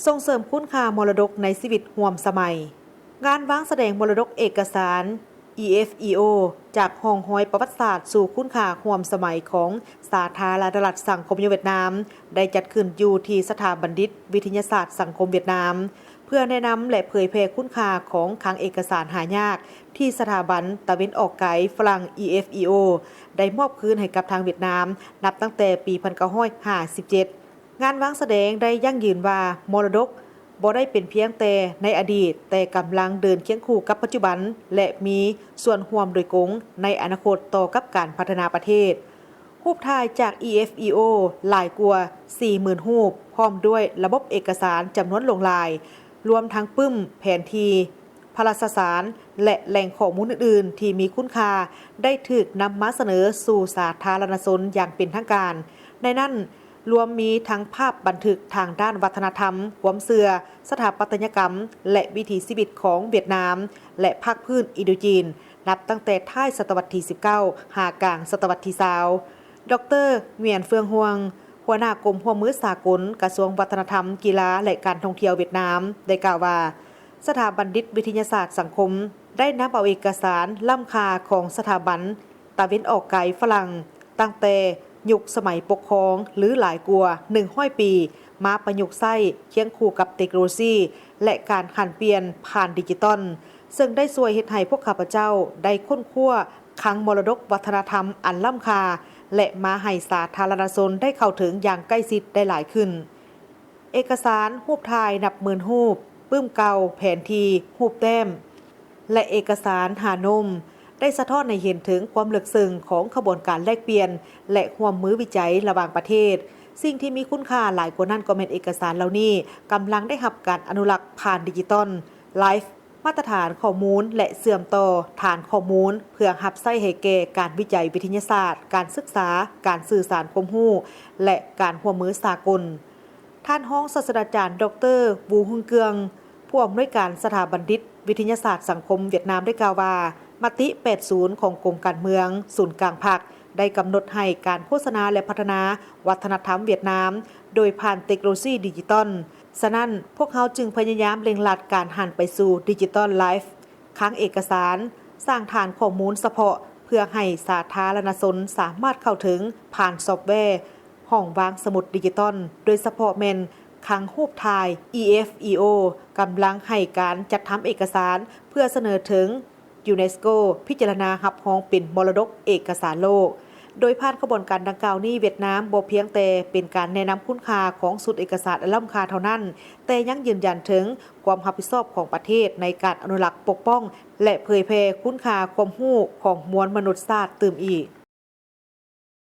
ສົ່ງເສີມຄຸນຄ່າມໍລະດົກໃນຊີວິດຮ່ວມສະໄໝ. ງານວາງສະແດງມໍລະດົກເອກະສານ EFEO ຈາກຮ່ອງຮອຍປະຫວັດສາດສູ່ຄຸນຄ່າຮ່ວມສະໄໝຂອງສາທາລະນະລັດສັງຄົມນິຍົມຫວຽດນາມ ໄດ້ຈັດຂຶ້ນຢູ່ທີ່ສະຖາບັນດິດວິທະຍາສາດສັງຄົມຫວຽດນາມ ເພື່ອແນະນຳ ແລະ ເຜີຍແຜ່ຄຸນຄ່າຂອງຄັງເອກະສານຫາຍາກ ທີ່ສະຖາບັນຕາເວັນອອກໄກຝຣັ່ງ EFEO ໄດ້ມອບຄືນໃຫ້ກັບທາງຫວຽດນາມ ນັບຕັ້ງແຕ່ປີໜຶ່ງພັນເກົ້າຮ້ອຍຫ້າສິບເຈັດ. ງານວາງສະແດງໄດ້ຢັ້ງຢືນວ່າ ມໍລະດົກບໍ່ໄດ້ເປັນພຽງແຕ່ໃນອະດີດ, ແຕ່ກຳລັງເດີນຄຽງຄູ່ກັບປັດຈຸບັນ ແລະ ມີສ່ວນຮ່ວມໂດຍກົງໃນອະນາຄົດຕໍ່ກັບການພັດທະນາປະເທດ. ຮູບຖ່າຍຈາກ EFEO ຫຼາຍກວ່າສີ່ໝື່ນຮູບ ພ້ອມດ້ວຍລະບົບເອກະສານຈຳນວນຫຼວງຫຼາຍ, ລວມທັງປຶ້ມ, ແຜນທີ່, ພະລາຊະສານ ແລະ ແຫຼ່ງຂໍ້ມູນອື່ນໆທີ່ມີຄຸນຄ່າ ໄດ້ຖືກນຳມາສະເໜີສູ່ສາທາລະນະຊົນຢ່າງເປັນທາງການ. ໃນນັ້ນລວມມີທັງພາບບັນທຶກທາງດ້ານວັດທະນະທຳ, ຄວາມເຊື່ອ, ສະຖາປັດຕະຍະກຳ ແລະ ວິຖີຊີວິດຂອງຫວຽດນາມ ແລະ ພາກພື້ນອິນໂດຈີນ ນັບຕັ້ງແຕ່ທ້າຍສະຕະວັດທີສິບເກົ້າ ຫາກາງສະຕະວັດທີຊາວ. ດຣ. ຫງວຽນ ເຟືອງຮວງ ຫົວໜ້າກົມຮ່ວມມືສາກົນ ກະຊວງວັດທະນະທຳ, ກິລາ ແລະ ການທ່ອງທ່ຽວຫວຽດນາມ ໄດ້ກ່າວວ່າ ສະຖາບັນດິດວິທະຍາສາດສັງຄົມ ໄດ້ນຳເອົາເອກະສານລ້ຳຄ່າຂອງສະຖາບັນຕາເວັນອອກໄກຝຣັ່ງ ຕັ້ງແຕ່ຍຸກສະໄໝປົກຄອງ ຫຼື ຫຼາຍກວ່າໜຶ່ງຮ້ອຍປີ ມາປະຍຸກໃຊ້ຄຽງຄູ່ກັບເຕັກໂນໂລຊີ ແລະ ການຫັນປ່ຽນຜ່ານດິຈິຕອນ, ເຊິ່ງໄດ້ຊ່ວຍເຮັດໃຫ້ພວກຂ້າພະເຈົ້າໄດ້ຄົ້ນຄວ້າຄັງມໍລະດົກວັດທະນະທຳອັນລ້ຳຄ່າ ແລະ ມາໃຫ້ສາທາລະນະຊົນໄດ້ເຂົ້າເຖິງຢ່າງໃກ້ຊິດໄດ້ຫຼາຍຂຶ້ນ. ເອກະສານ, ຮູບຖ່າຍນັບໝື່ນຮູບ, ປຶ້ມເກົ່າ, ແຜນທີ່, ຮູບແຕ້ມ ແລະ ເອກະສານຫານົມ ໄດ້ສະທ້ອນໃຫ້ເຫັນເຖິງຄວາມເລິກເຊິ່ງຂອງຂະບວນການແລກປ່ຽນ ແລະ ຮ່ວມມືວິໄຈລະຫວ່າງປະເທດ. ສິ່ງທີ່ມີຄຸນຄ່າຫຼາຍກວ່ານັ້ນກໍແມ່ນເອກະສານເຫຼົ່ານີ້ກຳລັງໄດ້ຮັບການອະນຸລັກຜ່ານດິຈິຕອນ, ໄລຟ໌, ມາດຕະຖານຂໍ້ມູນ ແລະ ເຊື່ອມຕໍ່ຖານຂໍ້ມູນ ເພື່ອຮັບໃຊ້ໃຫ້ແກ່ການວິໄຈວິທະຍາສາດ, ການສຶກສາ, ການສື່ສານຄວາມຮູ້ ແລະ ການຮ່ວມມືສາກົນ. ທ່ານຮອງສາດສະດາຈານ ດຣ. ວູ ຮຸນເກືອງ ຜູ້ອຳນວຍການສະຖາບັນດິດວິທະຍາສາດສັງຄົມຫວຽດນາມ ໄດ້ກ່າວວ່າ ມະຕິແປດສູນຂອງກົມການເມືອງສູນກາງພັກ ໄດ້ກຳນົດໃຫ້ການໂຄສະນາ ແລະ ພັດທະນາວັດທະນະທຳຫວຽດນາມ ໂດຍຜ່ານເຕັກໂນໂລຊີດິຈິຕອນ. ສະນັ້ນ, ພວກເຮົາຈຶ່ງພະຍາຍາມເລັ່ງລັດການຫັນໄປສູ່ດິຈິຕອນໄລຟ໌, ຄັງເອກະສານ, ສ້າງຖານຂໍ້ມູນສະເພາະເພື່ອໃຫ້ສາທາລະນະຊົນສາມາດເຂົ້າເຖິງຜ່ານຊອບແວ ຫ້ອງວາງສະໝຸດດິຈິຕອນ, ໂດຍສະເພາະແມ່ນຄັງຮູບຖ່າຍ. ອີເອັຟອີໂອ ກຳລັງໃຫ້ການຈັດທຳເອກະສານເພື່ອສະເໜີເຖິງຢູເນສໂກ ພິຈາລະນາຮັບຮອງເປັນມໍລະດົກເອກະສານໂລກ. ໂດຍຜ່ານຂະບວນການດັ່ງກ່າວນີ້, ຫວຽດນາມບໍ່ພຽງແຕ່ເປັນການແນະນຳຄຸນຄ່າຂອງຊຸດເອກະສານອັນລ້ຳຄ່າເທົ່ານັ້ນ, ແຕ່ຍັງຢືນຢັນເຖິງຄວາມຮັບຜິດຊອບຂອງປະເທດໃນການອະນຸລັກ, ປົກປ້ອງ ແລະ ເຜີຍແຜ່ຄຸນຄ່າຄວາມຮູ້ຂອງມວນມະນຸດຊາດຕື່ມອີກ.